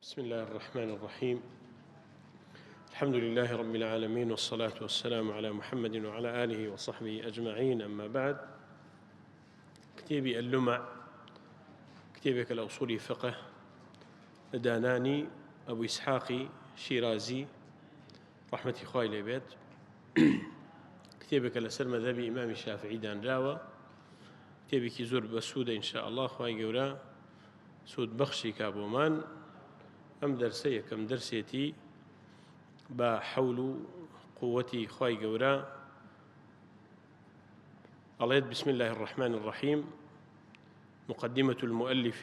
بسم الله الرحمن الرحيم الحمد لله رب العالمين والصلاة والسلام على محمد وعلى آله وصحبه أجمعين أما بعد کتێبی اللمع کتێبێکە لە ئوسولی فقه لە دانانی ئەبو ئیسحاقی شیرازی ڕەحمەتی خوای لێ بێت کتێبێکە لەسەر مەذهبی ئیمامی شافعی دانراوە کتێبێکی زۆر بەسوودە إن شاء الله خوای گەورە سوود بەخشی کا بۆمان ئەم دەرسە یەکەم دەرسێتی بە حەول و قووەتی خوای گەورە ئەڵێت بسم الله الرحمن الرحيم مقدمة المؤلف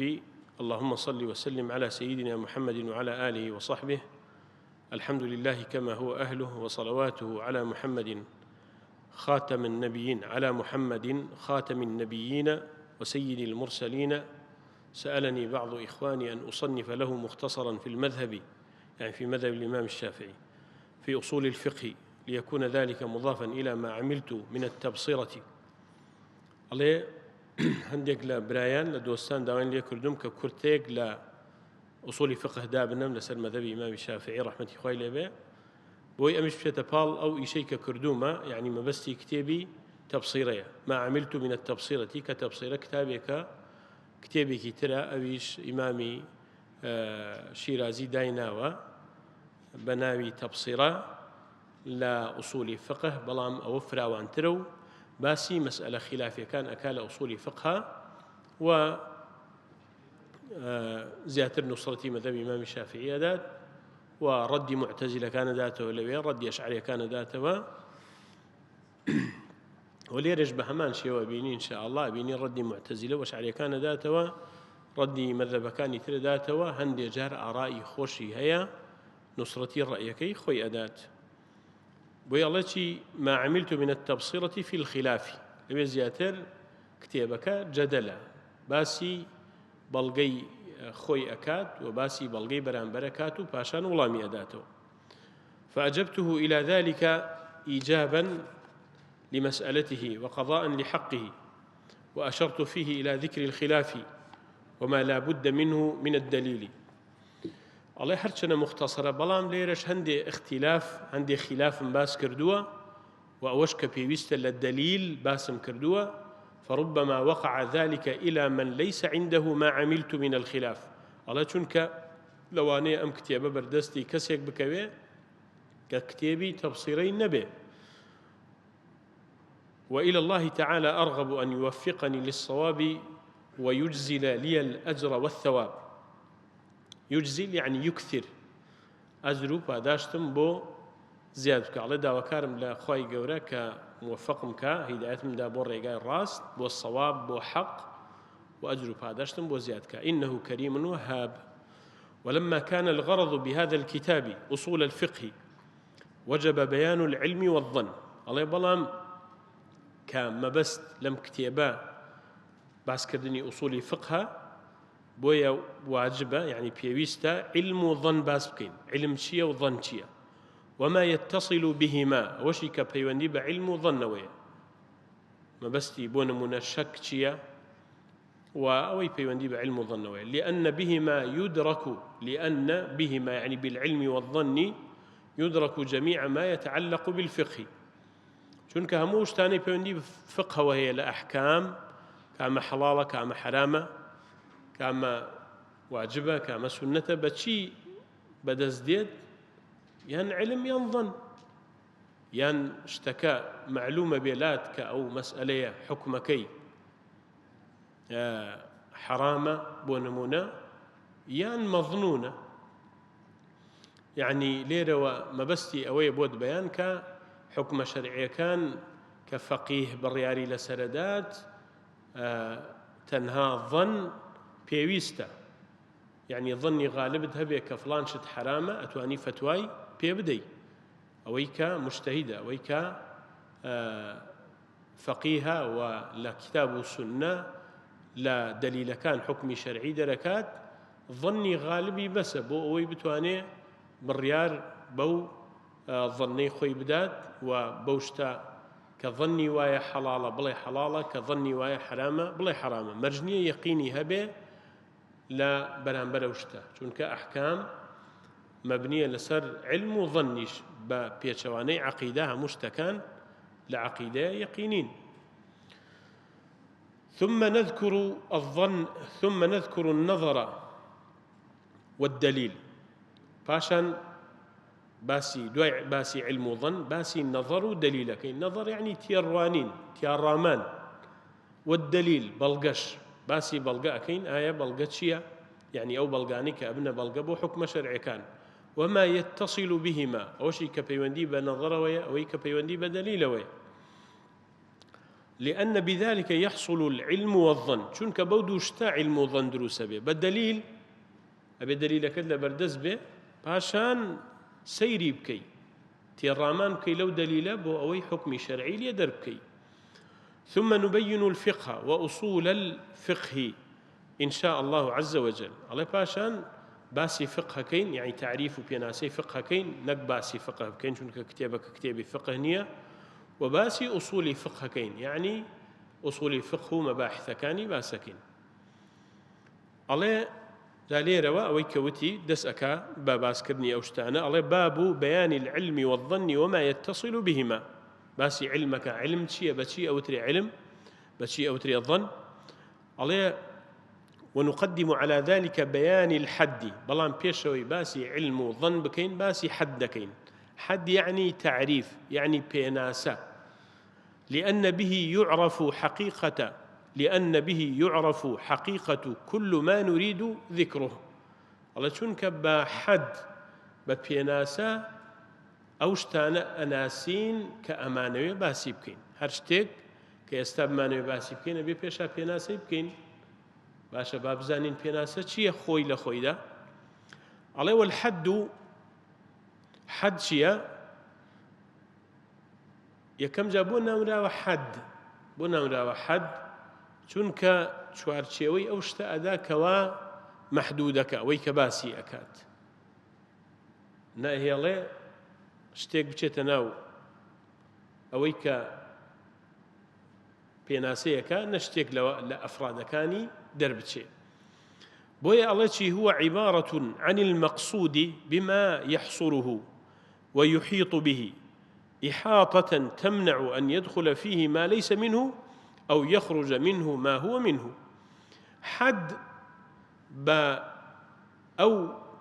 اللهم صل وسلم على سيدنا محمد وعلى آله وصحبه الحمد لله كما هو أهله وصلواته على محمد خاتم النبيين على محمد خاتم النبيين وسيد المرسلين سألني بعض إخواني أن أصنف له مختصرا في المذهب يعني في مذهب الإمام الشافعي في أصول الفقه ليكون ذلك مضافا إلى ما عملت من التبصرة ئەڵێ هەندێک لە برایان لە دۆستان داوایان لێ کردوم کە کورتەیەک لە ئوسولی فقه دابنەم لەسەر مەذهبی ئیمامی شافعی ڕەحمەتی خوای لێبێ بۆی ئەمیش بچێتە پاڵ ئەو ئیشەی کە کردومە یعنی مەبەستی کتێبی تەبصیرەیە ما عملت من التبصیرة کە تەبصیرە کتابێکە کتێبێکی ترە ئەویش ئیمامی شیرازی دایناوە بە ناوی تەبصیرە لە ئوسولی فقه بەڵام ئەوە فراوانترە و باسی مەسئلە خلافیەکان ئەکا لە ئوسولی فقه و زیاتر نوسرەتی مەذهەبی ئیمامی شافعی ئەدات و ڕەدی معتەزیلەکان ئەداتەوە لەوێ ڕەدی ئەشعەریەکان ئەداتەوە و لێرەش بە هەمان شێوە بینی إن شاء الله بینی ڕەدی معتەزیلە و ئەشعەریەکان ئەداتەوە ڕەدی مەذهەبەکانی تر ئەداتەوە هەندێ جار ئاڕائی خۆشی هەیە نوسرەتی ڕەئیەکەی خۆی ئەدات بۆی ئەڵێ چی ما عملت من التبصرة في الخلاف لەوێ زیاتر کتێبەکە جەدەلە باسی بەڵگەی خۆی ئەکات و باسی بەڵگەی بەرامبەر ئەکات و پاشان وڵامی ئەداتەوە فأجبته إلى ذلك إيجابا لمسألته وقضاء لحقه وأشرت فيه إلى ذكر الخلاف وما لا بد منه من الدليل ئەڵێ هەرچەنە مختصرە بەڵام لێرەش هەندێ اختلاف هەندێ خلافم باس کردووە و ئەوەش کە پێویستە لە دەلیل باسم کردووە فربما وقع ذلك إلى من ليس عنده ما عملت من الخلاف ئەڵێ چونکە لەوانەیە ئەم کتێبە بەردەستی کەسێک بکەوێ کە کتێبی تەبصیرەی نەبێ وإلى الله تعالى أرغب أن يوفقني للصواب ويجزل لي الأجر والثواب يجزل يعني يكثر ئەجر و پاداشتم بۆ زیاد بکە ئەڵێ داواکارم لە خوای گەورە کە موفقم کا هیدایەتم دا بۆ ڕێگای ڕاست بۆ سەواب بۆ حەق و ئەجر و پاداشتم بۆ زیاد کە إنه كريم وهاب ولما كان الغرض بهذا الكتاب أصول الفقه وجب بيان العلم والظن ئەڵێ بەڵام کە مەبەست لەم کتێبە باسکردنی ئوسولی فقهە بۆیە واجبە یعنی پێویستە علم و ظن باس بکەین علم چییە و ظن چییە وما يتصل بهما ئەوەشی کە پەیوەندی بە علم و ظنەوەیە مەبەستی بۆ نمونە شەک چییە و ئەوەی پەیوەندی بە علم و ظنەوەیە لأن بهما يدرك لأن بهما يعني بالعلم والظن يدرك جميع ما يتعلق بالفقه چونکە هەموو شتانەی پەیوەندی بە فقهەوە هەیە لە ئەحکام کامە حەڵاڵە کامە حەرامە کامە واجبە کامە سوننەتە بەچی بەدەست دێت یان علم یان ظن یان شتەکە معلومە بێلات کە ئەو مەسئلەیە حکومەکەی حەرامە بۆ نمونە یان مەظنونە یەعنی لێرەوە مەبەستی ئەوەیە بۆت بەیان کا حوکمە شەرعیەکان کە فەقیه بڕیاری لەسەرەدات تەنها ظن پێویستە یعنی ظنی غالبت هەبێ کە فلان شت حرامە ئەتوانی فتوای پێ بدەی ئەوەی کە مجتهیدە ئەوەی کە فەقیهە و لە کتاب و سوننە لە دەلیلەکان حوکمی شەرعی دەرەکات ظنی غالبی بەسە بۆ ئەوەی بتوانێ بڕیار بەو ظنەی خۆی بدات و بەو شتە کە ظنی وایە حەڵاڵە بڵێ حەڵاڵە کە ظنی وایە حرامە بڵێ حرامە مەرج نییە یەقینی هەبێ. لە بەرامبەر ئەو شتە، چونکە ئەحکام مەبنیە لەسەر علم و ظنیش، بە پێچەوانەی عەقیدە هەموو شتەکان لە عەقیدەیە یەقینین. ثم نذكر الظن ثم نذكر النظر والدليل پاشان باسی دوای باسی علم و ظن باسی نظر و دلیلەکەی نظر یعنی تێڕوانین تیاڕامان والدلیل بەڵگەش باسی بەڵگە ئەکەین ئایا بەڵگە چییە یعنی ئەو بەڵگانەی کە ئەبنە بەڵگە بۆ حوکمە شەرعیەکان وما يتصل بهما ئەوەشی کە پەیوەندی بە نەظەرەوەیە ئەوەی کە پەیوەندی بە دەلیلەوەیە لأن بذلك يحصل العلم والظن چونکە بەو دوو شتە علم و ظن دروستە بێ بە دەلیل ئەبێ دەلیلەکەت لە بەردەست بێ پاشان سەیری بکەی تێڕامان بکەی لەو دەلیلە بۆ ئەوەی حکمی شەرعی لێ دەربکەی ثم نبين الفقه وأصول الفقه إن شاء الله عز وجل ئەڵێ پاشان باسی فقهەکەین یعنی تعریف و پێناسەی فقهەکەین نەک باسی فقه بکەین چونکە کتێبەکە کتێبی فقه نییە و باسی ئوسولی فقهەکەین یعنی ئوسولی فقه و مەباحثەکانی باسەکەین ئەڵێ جا لێرەوە ئەوەی کە وتی دەست ئەکا بە باسکردنی ئەو شتانە ئەڵێ باب بيان العلم والظن وما يتصل بهما باسی علمەکە علم چییە بەچی ئەوترێ علم بەچی ئەوترێ ظن ئەڵێ ونقدم على ذلك بيان الحد بەڵام پێشەوەی باسی علم و ظن بکەین باسی حد دەکەین حد يعني تعريف يعني پێناسە لأن به يعرف حقيقة لأن به يعرف حقيقة كل ما نريد ذكره ئەڵێ چونکە بە حەد بە پێناسە ئەو شتانە ئەناسین کە ئەمانەوێ باسی بکەین هەر شتێک کە ئێستا بمانەوێ باسی بکەین ئەبێ پێشا پێناسەی بکەین باشە با بزانین پێناسە چییە خۆی لە خۆیدا ئەڵێ والحد حەد چییە یەکەم جا بۆ ناونراوە حەد بۆ ناونراوە حەد چونکە چوارچێوەی ئەو شتە ئەدا کەوا مەحدودەکە ئەوەی کە باسی ئەکات ناهێڵێ شتێک بچێتە ناو ئەوەی کە پێناسەیەکە نە شتێک لە ئەفرادەکانی دەربچێ بۆیە ئەڵێ چی هو عبارة عن المقصود بما يحصره ويحيط به إحاطة تمنع أن يدخل فيه ما ليس منه أو يخرج منه ما هو منه حد بە ئەو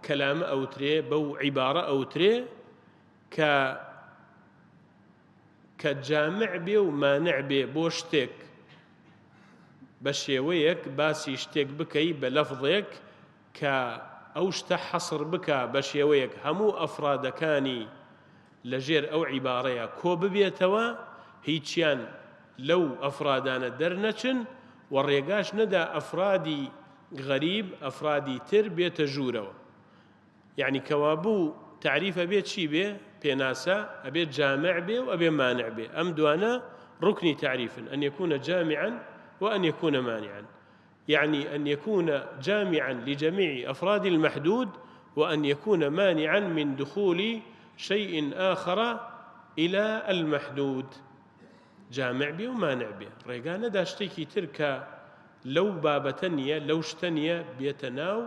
کەلامە ئەوترێ بەو عیبارە ئەوترێ کە کە جامع بێ و مانع بێ بۆ شتێک بە شێوەیەک باسی شتێک بکەی بە لەفظێک کە ئەو شتە حەسر بکا بە شێوەیەک هەموو ئەفرادەکانی لە ژێر ئەو عیبارەیە کۆ ببێتەوە هیچیان لەو ئەفرادانە دەرنەچن و ڕێگاش نەدا ئەفرادی غەریب ئەفرادی تر بێتە ژوورەوە یعنی کەوابوو تعریف ئەبێ چی بێ پێناسە ئەبێ جامع بێ و ئەبێ مانع بێ ئەم دوانە ڕکنی تعریفن أن يكون جامعا وأن يكون مانعا يعني أن يكون جامعا لجميع أفراد المحدود وأن يكون مانعا من دخول شيء آخر إلى المحدود جامع بێ و مانع بێ ڕێگا نەدا شتێکی تر کە لەو بابەتە نییە لەو شتە نییە بێتە ناو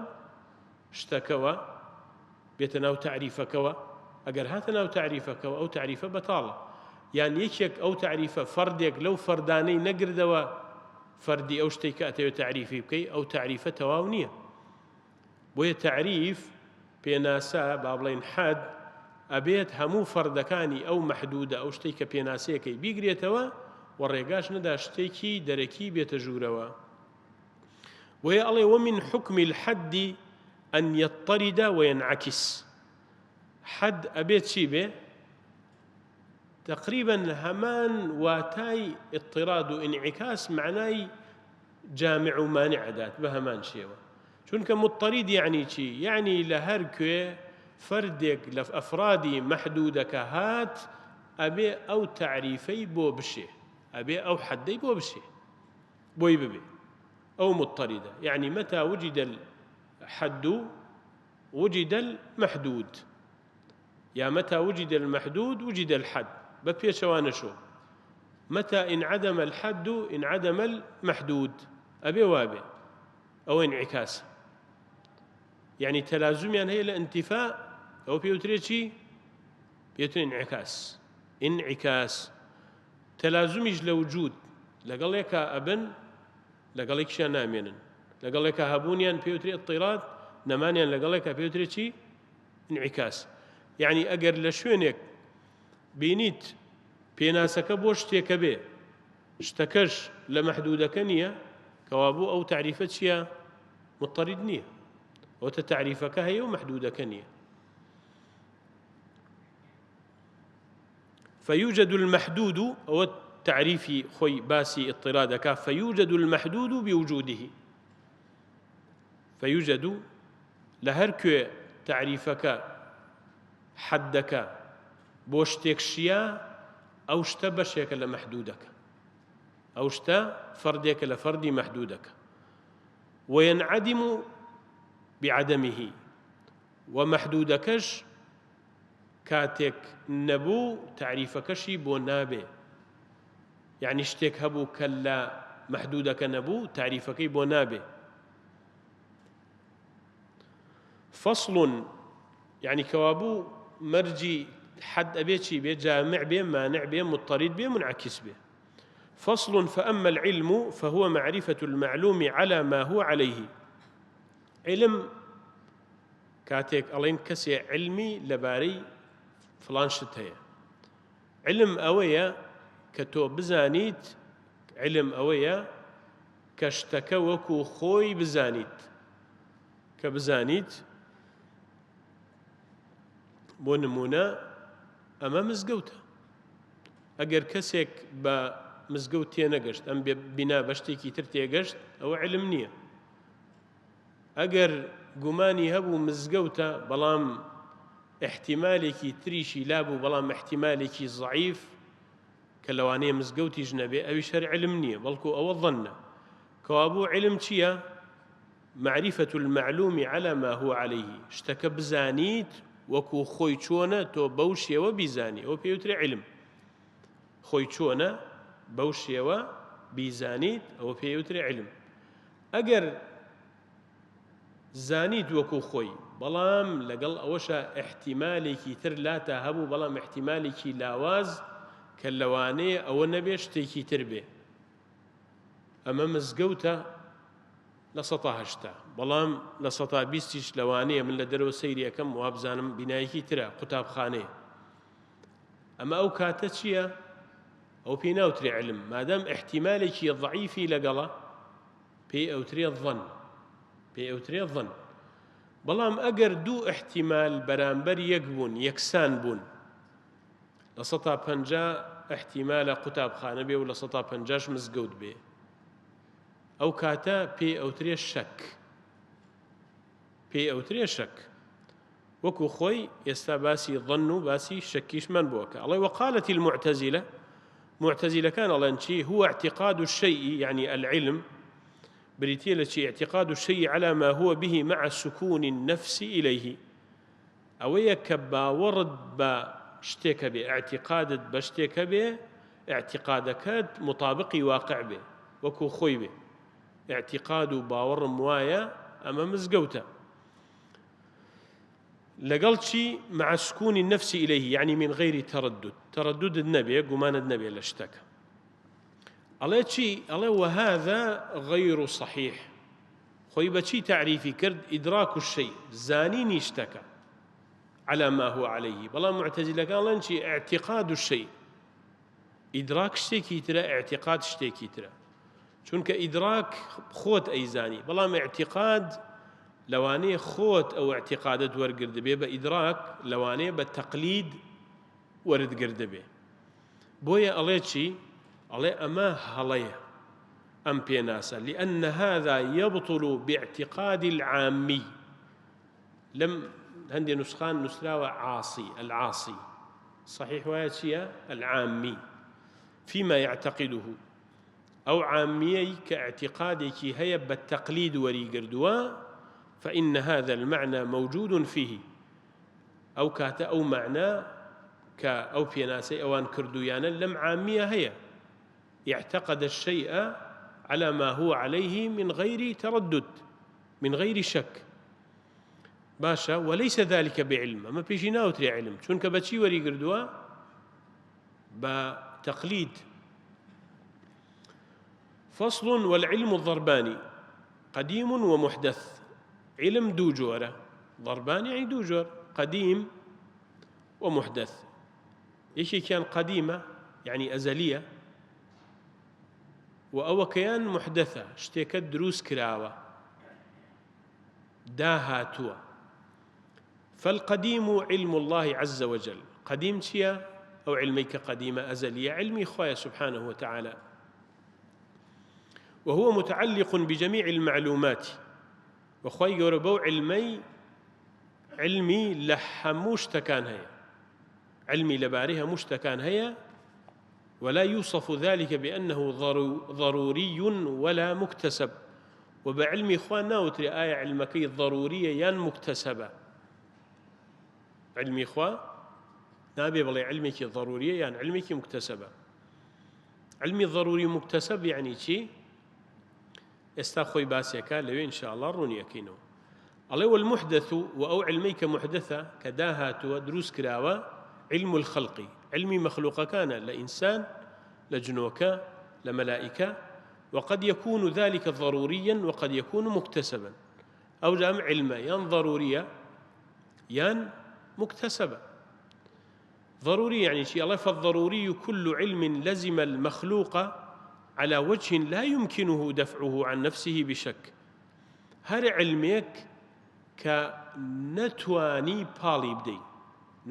شتەکەوە بێتە ناو تەعریفەکەوە ئەگەر هاتە ناو تەعریفەکەوە ئەو تەعریفە بەتاڵە یان یەکێک ئەو تەعریفە فەردێک لەو فەردانەی نەگردەوە فەردی ئەو شتێک کە ئەتەوێت تەعریفی بکەی ئەو تەعریفە تەواو نییە بۆیە تەعریف پێناسە با بڵێین حەد ئەبێت هەموو فەردەکانی ئەو مەحدودە ئەو شتێک کە پێناسەیەکەی بیگرێتەوە و ڕێگاش نەدا شتێکی دەرەکی بێتە ژوورەوە بۆیە ئەڵێ ومن حکم الحد أن يطرد وينعكس حد ئەبێت چی بێ تقریبا هەمان واتای اضطراد و انعکاس معنای جامع و مانع ئەدات بە هەمان شێوە چونکە مضطرد یعنی چی یعنی لە هەر کوێ فەردێک لە ئەفرادی مەحدودەکە هات ئەبێ ئەو تەعریفەی بۆ بشێ ئەبێ ئەو حەدەی بۆ بشێ بۆی ببێ ئەو مضطردە یعنی متى وجد الحد وجد المحدود یا متى وجد المحدود وجد الحد بە پێچەوانەشۆ متى انعدم الحد انعدم المحدود ئەبێ وابێ ئەوە انعکاسە. یعنی تەلازمیان هەیە لە ئینتیفا ئەو پێوترێ چی پێوترێ انعکاس انعکاس تەلازمیش لە وجود لەگەڵێکا ئەبن لەگەڵێکیشیان نامێنن لەگەڵێکا هەبوونیان پێوترێ اضطراد نەمانیان لەگەڵێکا پێوترێ چی انعکاس یعنی ئەگەر لە شوێنێک بینیت پێناسەکە بۆ شتێکە بێ شتەکەش لە مەحدودەکە نییە کەوابوو ئەو تعریفە چییە مضطرد نییە ئەوتە تعریفەکە هەیە و مەحدودەکە نییە فيوجد المحدود ئەوە تعریفی خۆی باسی اضطرادەکە فيوجد المحدود بوجوده فيوجد لە هەر کوێ تعریفەکە حەدەکە بۆ شتێک شیا ئەو شتە بەشێکە لە مەحدودەکە ئەو شتە فەردێکە لە فەردی مەحدودەکە وينعدم بعدمه و مەحدودەکەش کاتێک نەبوو تەعریفەکەشی بۆ نابێ یعنی شتێک هەبوو کە لە مەحدودەکە نەبوو تاریفەکەی بۆ نابێ فصل یعنی کەوابوو مەرجی حد ئەبێ چی بێ جامع بێ مانع بێ مضطرد بێ منعکس بێ فصل فأما العلم فهو معرفة المعلوم على ما هو عليه علم کاتێک ئەڵێن کەسێ علمی لەبارەی فڵان شت هەیە علم ئەوەیە کە تۆ بزانیت علم ئەوەیە کە شتەکە وەکو خۆی بزانیت کە بزانیت بۆ نمونە ئەمە مزگەوتە ئەگەر کەسێک بە مزگەوت تێنەگەشت ئەم بینا بە شتێکی تر تێگەشت ئەوە علم نییە ئەگەر گومانی هەبوو مزگەوتە بەڵام ئیحتیمالێکی تریشی لابوو بەڵام ئیحتیمالێکی زەعیف کە لەوانەیە مزگەوتیش نەبێ ئەویش هەر علم نییە بەڵکو ئەوە ظنە کەوابوو علم چییە؟ معرفة المعلوم على ما هو عليه شتەکە بزانیت وەکو خۆی چۆنە تۆ بەو شێوە بیزانی ئەو پێوترێ علم خۆی چۆنە بەو شێوە بیزانیت ئەوە پێوترێ علم ئەگەر زانیت وەکو خۆی بەڵام لەگەڵ ئەوەشا ئیحتیمالێکی تر لاتا هەبوو بەڵام ئیحتیمالێکی لاواز کە لەوانەیە ئەوە نەبێ شتێکی تر بێ ئەمە مزگەوتە 80% بەڵام 20%یش لەوانەیە من لە دەرەوە سەیری ئەکەم وابزانم بینایەکی ترە قوتابخانەیە ئەمە ئەو کاتە چییە؟ ئەو پێی ناوترێ علم مادام احتیمالێکی ضعیفی لەگەڵە پێی ئەوترێ ظن پێی ئەوترێ ظن بەڵام ئەگەر دوو احتیمال بەرامبەر یەک بوون یەکسان بوون 50% احتیمالە قوتابخانە بێ و 50%ش مزگەوت بێ ئەو کاتە پێی ئەوترێ شەک پێی ئەوترێ شەک وەکو خۆی ئێستا باسی ظن و باسی شەکیشمان بۆ کە ئەڵێ وقالت المعتزلە معتزلەکان ئەڵێن چی هو اعتقاد الشيء يعني العلم بریتیە لە چی اعتقاد الشيء على ما هو به مع سكون النفس إليه ئەوەیە کە باوەڕت بە شتێکە بێ اعتقادت بە شتێکە بێ اعتقادەکەت مطابقی واقع بێ وەکو خۆی بێ اعتقاد و باوەڕم وایە ئەمە مزگەوتە لەگەڵ چی مع سكون النفس إليه يعني من غير تردد ترددت نەبێ گومانت نەبێ لە شتەکە ئەڵێ چی ئەڵێ وهذا غير صحيح خۆی بەچی تعریفی کرد إدراك الشيء زانینی شتەکە على ما هو عليه بەڵام معتەزیلەکان ڵێن چی اعتقاد الشيء ئیدراک شتێکی ترە ئیعتیقاد شتێکی ترە چونکە ئیدراک خۆت ئەیزانی بەڵام ئیعتیقاد لەوانەیە خۆت ئەو ئیعتیقادت وەرگردبێ بە ئیدراک لەوانەیە بە تەقلید وەرتگردبێ بۆیە ئەڵێ چی ئەڵێ ئەمە هەڵەیە ئەم پێناسە لأن هذا يبطل باعتقاد العامی لەم هەندێ نوسخان نووسراوە عاصی العاصی صحیح وایە چییە العامی فيما يعتقده ئەو عامیەی کە اعتقادێکی هەیە بە تەقلید وەریگردووە فإن هذا المعنى موجود فيه ئەو کاتە ئەو معنى کە ئەو پێناسەی ئەوان کردویانە لەم عامیە هەیە اعتقد الشيء على ما هو عليه من غير تردد من غير شك. باشە وليس ذلك بعلم ئەمە پێشی ناوترێ علم چونکە بەچی وەری گردووە بە تەقلید فصل والعلم الضرباني قديم ومحدث علم دوو جۆرە ضربان یعنی دوو جۆر قديم ومحدث یەکێکیان قديمە یعنی ئەزەلیە و ئەوەکەیان محدثە شتێکە دروست کراوە داهاتووە فالقديم علم الله عز وجل قديم چییە؟ ئەو علمەی کە قديمە ئەزەلیە علمی خوایە سبحانه وتعالى وهو متعلق بجميع المعلومات وخوای گەورە بەو علمەی علمی لە هەموو شتەکان هەیە علمی لەبارەی هەموو شتەکان هەیە ولا يوصف ذلك بأنه ضروري ولا مكتسب و بە علمی خوا ناوترێ ئایا علمەکەی ضروریە یان مکتسبە علمی خوا نابێ بڵێ علمێکی ضروریە یان علمێکی مکتسبە علمی ضروری مکتسب یعنی چی ئێستا خۆی باسێکە لەوێ ان شاء الله ڕوونیەکەینەوە ئەڵێ والمحدث و ئەو علمەی کە محدثە کە داهاتووە دروست کراوە علم الخلقی علمی مەخلوقەکانە لە ئینسان لە جنۆکە لە مەلائیکە وقد يكون ذلك ضروريا وقد يكون مكتسبا ئەوجا ئەم علمە یان ضروريە یان مكتسبة ضروري يعني شيء الله فالضروري كل علم لزم المخلوق على وجه لا يمكنه دفعه عن نفسه بشك هەر علمێک کە نەتوانی پاڵی بدەی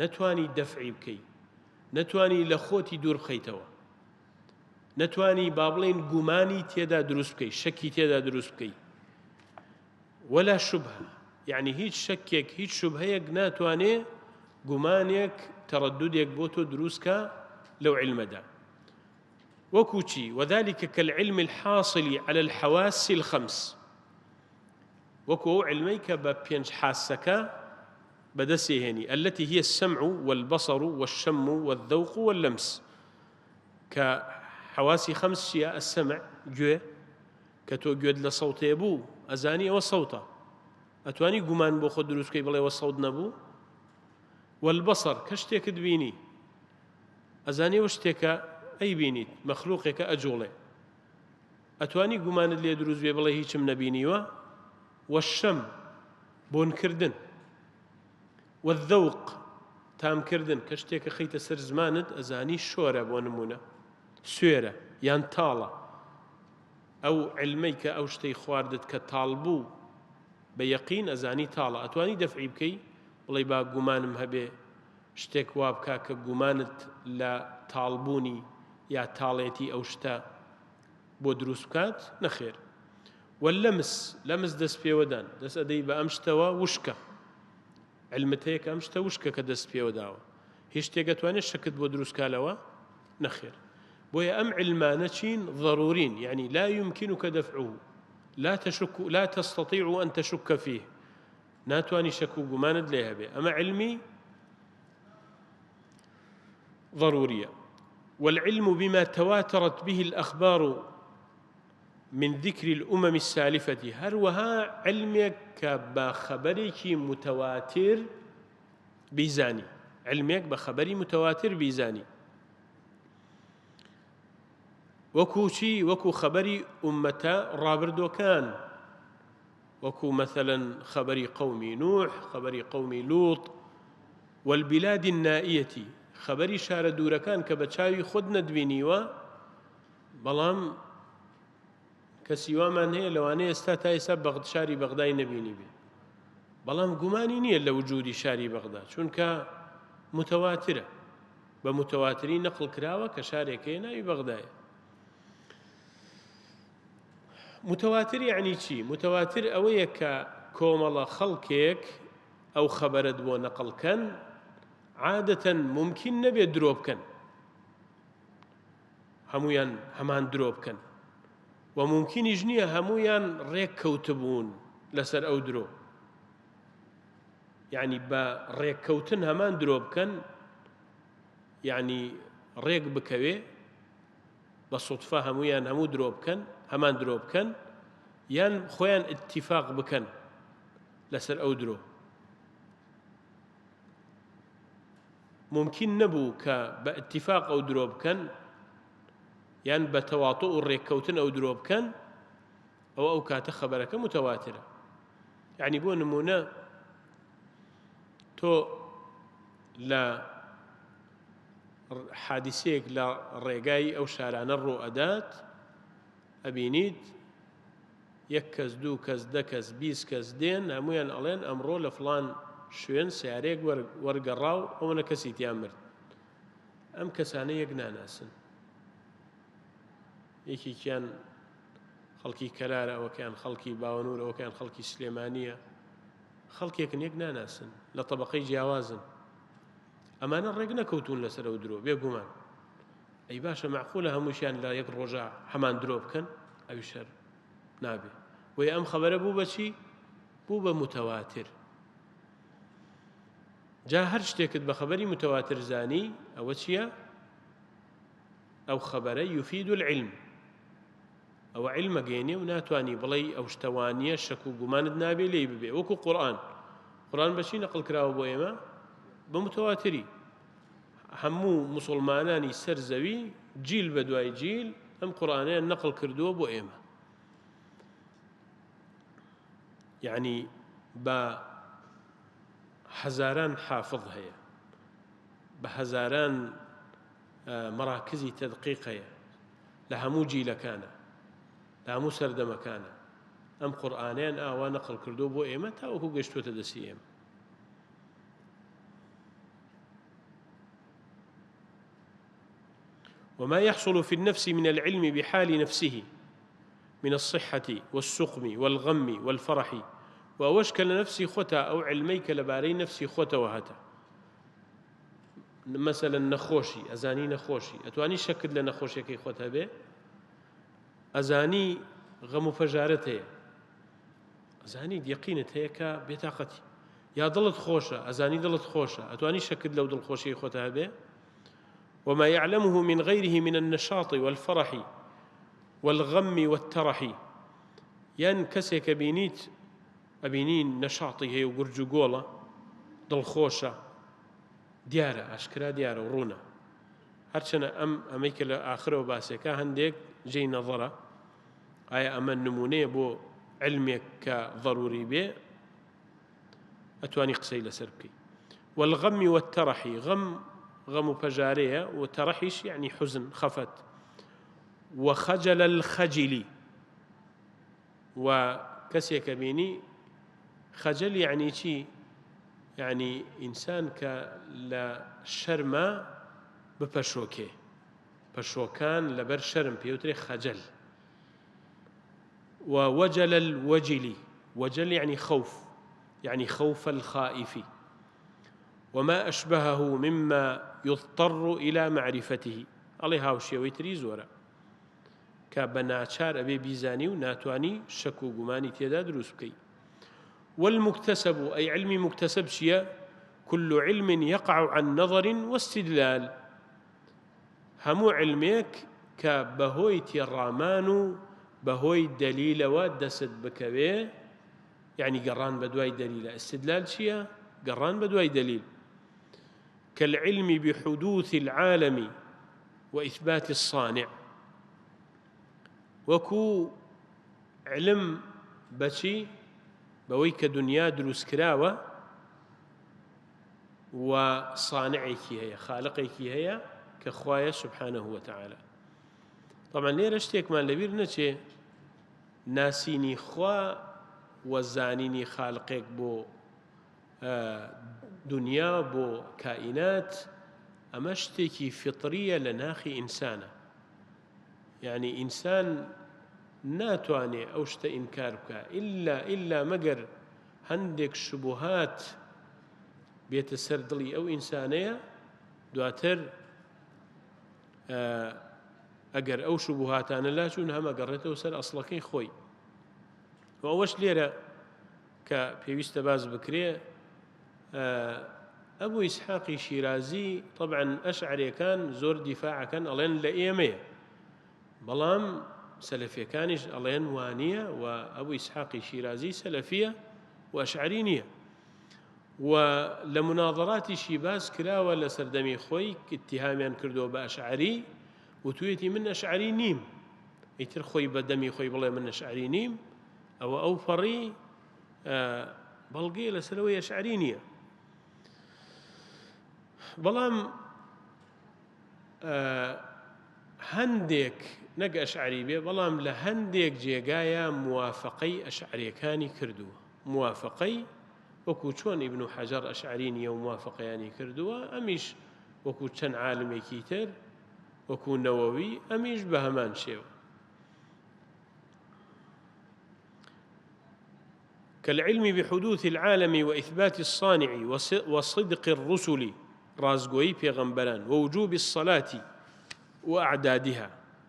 نەتوانی دەفعی بکەی نەتوانی لە خۆتی دوور بخەیتەوە نەتوانی با بڵێین گومانی تێدا دروست بکەی شەکی تێدا دروست بکەی ولا شبهە یعنی هیچ شەکێک هیچ شوبهەیەک ناتوانێ گومانێک تەڕەدودێک بۆ تۆ دروستکە لەو علمەدا وەکو چی وذلك كالعلم الحاصل على الحواس الخمس وەکو ئەو علمەی کە بە پێنج حاسەکە بەدەستی هێنی التي هي السمع والبصر والشم والذوق واللمس کە حەواسی خەمس چییە؟ السمع، گوێ، کە تۆ گوێت لە سەوتێ بوو ئەزانی ئەوە سەوتە، ئەتوانی گومان بۆ خۆت دروست بکەی بڵێ ئەوە سەوت نەبوو؟ والبصر، کە شتێکت بینی ئەزانی ئەوە شتێکە ئەیبینیت، مەخلوقێکە ئەجوڵێ، ئەتوانی گومانت لێ دروست بێ بڵێ هیچم نەبینیوە؟ والشم، بۆنکردن. والذوق، تامکردن، کە شتێکە خەیتە سەر زمانت ئەزانی شۆرە بۆ نموونە سوێرە یان تاڵە ئەو علمەی کە ئەو شتەی خواردت کە تاڵ بوو بە یەقین ئەزانی تاڵە ئەتوانی دەفعی بکەی بڵێ با گومانم هەبێ شتێک وا بکە کە گومانت لە تاڵبوونی یا تاڵێتی ئەو شتە بۆ دروست بکات نەخێر واللمس لەمس دەست پێوەدان دەست ئەدەی بە ئەم شتەوە وشکە علمت هەیە کە ئەم شتە وشکە کە دەست پێوە داوە هیچ شتێک ئەتوانێت شەکت بۆ دروست کا لەوە نەخێر بۆیە ئەم علمانە چین ضرورین یعنی لا يمكنك دفعه لا تشك لا تستطيع أن تشك فيه ناتوانی شک و گومانت لێ هەبێ ئەمە علمی ضرورية والعلم بما تواترت به الأخبار من ذکر الامم السالفة هەروەها عیلمێک کە بە خەبەرێکی متواتر بیزانی عیلمێک بە خەبەری متواتر بیزانی وەکو چی وەکو خەبەری ئومەتە ڕابردۆکان وەکو مەثەلەن خەبەری قەومی نوح خەبەری قەومی لوط والبلاد النائیەتی خەبەری شارە دوورەکان کە بە چاوی خۆت نەتبینیوە بەڵام کەسی وامان هەیە لەوانەیە ئێستا تا ئێستا بەغد شاری بەغدای نەبینی بێ بەڵام گومانی نییە لە وجودی شاری بەغدا چونکە متەواترە بە متەواتری نەقل کراوە کە شارێک هەیە ناوی بەغدایە متواتر یعنی چی متواتر ئەوەیە کە کۆمەڵە خەڵکێک ئەو خەبەرت بۆ نەقڵکەن عادەتەن ممکن نەبێت درۆ بکەن هەموویان هەمان درۆ بکەن و مومکینیش نییە هەموویان ڕێک کەوتبوون لەسەر ئەو درۆ یعنی بە ڕێککەوتن هەمان درۆ بکەن یعنی ڕێک بکەوێ بە سوتفە هەمویان هەموو درۆ بکەن هەمان درۆ بکەن یان خۆیان اتفاق بکەن لەسەر ئەو درۆ. مومکین نەبوو کە بە ئیتیفاق ئەو درۆ بکەن یان بە تەواتۆ و ڕێککەوتن ئەو درۆ بکەن ئەوە ئەو کاتە خەبەرەکە متەواترە یعنی بۆ نمونە تۆ لە حادیسەیەک لە ڕێگای ئەو شارانە ڕوو ئەدات ئەبینیت یەک کەس دوو کەس دە کەس 20 کەس دێن هەمویان ئەڵێن ئەمڕۆ لە فلان شوێن سیارەیەک وەرگەڕا و ئەوەنە کەسی تیا مرد ئەم کەسانە یەک ناناسن یەکێکیان خەڵکی کەلارە ئەوەکەیان خەڵکی باوەنور ئەوەکەیان خەڵکی سلێمانیە خەڵکێکن یەک ناناسن لە تەبقەی جیاوازن ئەمانە ڕێک نەکەوتون لەسەر ئەو درۆ بێگومان ئەی باشە مەعقولە هەمووشیان لە یەک ڕۆژە هەمان درۆ بکەن ئەویش هەر نابێ بۆیە ئەم خەبەرە بوو بەچی بوو بە متەواتر جا هەر شتێکت بە خەبەری متەواتر زانی ئەوە چییە؟ ئەو خەبەرە یفید العلم ئەوە علمە گەێنێ و ناتوانانی بڵێ ئەو شتەوانیە شەک و گومانت نابێ لێی ببێ وەکو قورآن قورآن بەچی نەقل کراوە بۆ ئێمە بە متەواتری هەموو موسڵمانانی سەر زەوی جیل بە دوای جیل ئەم قورئانەیان نەقڵ کردووە بۆ ئێمە یعنی بە هەزاران حافظ هەیە بە هەزاران مەراکزی تەدقیق هەیە لە هەموو جیلەکانە لە هەموو سەردەمەکانە ئەم قورئانیان ئاوا نەقڵ کردو بۆ ئێمە تاوەکو گەشتوەتە دەستی ئێمە وما يحصل في النفس من العلم بحال نفسه من الصحة والسقم والغم والفرح وأوش کە لە نفسی خۆتا ئەو علمەی کە لەبارەی نفسی خۆتەوە هەتە مەسەلەن نەخۆشی ئەزانی نەخۆشی ئەتوانی شەکت لە نەخۆشیەکەی خۆت هەبێ ئەزانی غەم و پەژارەت هەیە ئەزانی یەقینت هەیە کە بێتاقەتی یا دڵت خۆشە ئەزانی دڵت خۆشە ئەتوانی شەکت لەو دڵخۆشی خۆتە هەبێ وما يعلمه من غيره من النشاط والفرح والغم والترح یان کەسێکە بینیت ئەبینی نەشاطی هەیە و گورج و گۆڵە دڵخۆشە دیارە ئاشکرا دیارە و ڕوونە هەرچەنە ئەم ئەمەی کە لە ئاخرەوە باسێکە هەندێک جێی نەظەرە ئایا ئەمە نمونەیە بۆ علمێک کە ضروری بێ ئەتوانی قسەی لەسەر بکەی والغم والترح غم غم و پەژارەیە و تەڕحیش یعنی حزن خەفەت وخجل الخجل و کەسێکە بینی خەجل یعنی چی یعنی ئینسان کە لە شەرمە بپەشۆکێ پەشۆکان لەبەر شەرم پێوترێ خەجل و وجل الوجل وجل يعني خوف يعني خوف الخائف وما أشبهه مما يضطر إلى معرفته ئەڵێ هاوشێوەی تری زۆرە کە بە ناچار ئەبێ بیزانی و ناتوانی شەک و گومانی تێدا دروست بکەی والمكتسب أي علم مكتسب چییە كل علم يقع عن نظر واستدلال هەموو علمێک کە بەهۆی تێڕامان و بەهۆی دەلیلەوە دەست بکەوێ یعنی گەڕان بە دوای دەلیلە استدلال چییە؟ گەڕان بە دوای دەلیل كالعلم بحدوث العالم وإثبات الصانع وەکو علم بەچی بەوەی کە دنیا دروست کراوە و صانعێکی هەیە خالقێکی هەیە کە خوایە سبحانه وتعالى طبعا لێرە شتێکمان لەبیر نەچێ ناسینی خوا و زانینی خالقێک بۆ دنیا بۆ کائینات ئەمە شتێکی فطریە لە ناخی ئینسانە یعنی ئینسان ناتوانێ ئەو شتە ئینکار بکە ئللا ئللا مەگەر هەندێک شبهات بێتە سەر دڵی ئەو ئینسانەیە دواتر ئەگەر ئەو شبهاتانە لاچوون هەمە گەڕێتەوە سەر ئەسڵەکەی خۆی و ئەوەش لێرە کە پێویستە باس بکرێ ئەبوو ئیسحاقی شیرازی طبعا ئەشعرێکان زۆر دیفاعەکەن ئەڵێن لە ئێمەیە بەڵام سەلەفیەکانیش ئەڵێن وانییە و ئەبوو ئیسحاقی شیرازی سەلەفیە و ئەشعری نییە. و لە مناظراتیشی باس کراوە لە سەردەمی خۆی ئیتیهامیان کردووە بە ئەشعەری وتویەتی من ئەشعەری نیم ئیتر خۆی بە دەمی خۆی بڵێ من ئەشعەری نیم ئەوە ئەو پەڕی بەڵگەیە لەسەرەوەی ئەشعەری نییە بەڵام هەندێک نەک ئەشعری بێ بەڵام لە هەندێک جێگایە موافقەی ئەشعریەکانی کردووە موافقەی وەکو چۆن ئیبن حەجەر ئەشعری نییە و موافقەیانی کردووە ئەمیش وەکو چەند عالمێکی تر وەکو نەوەوی ئەمیش بە هەمان شێوە كالعلم بحدوث العالم وإثبات الصانع وصدق الرسل ڕاستگۆیی پێغەمبەران، ووجوب الصلاة وأعدادها،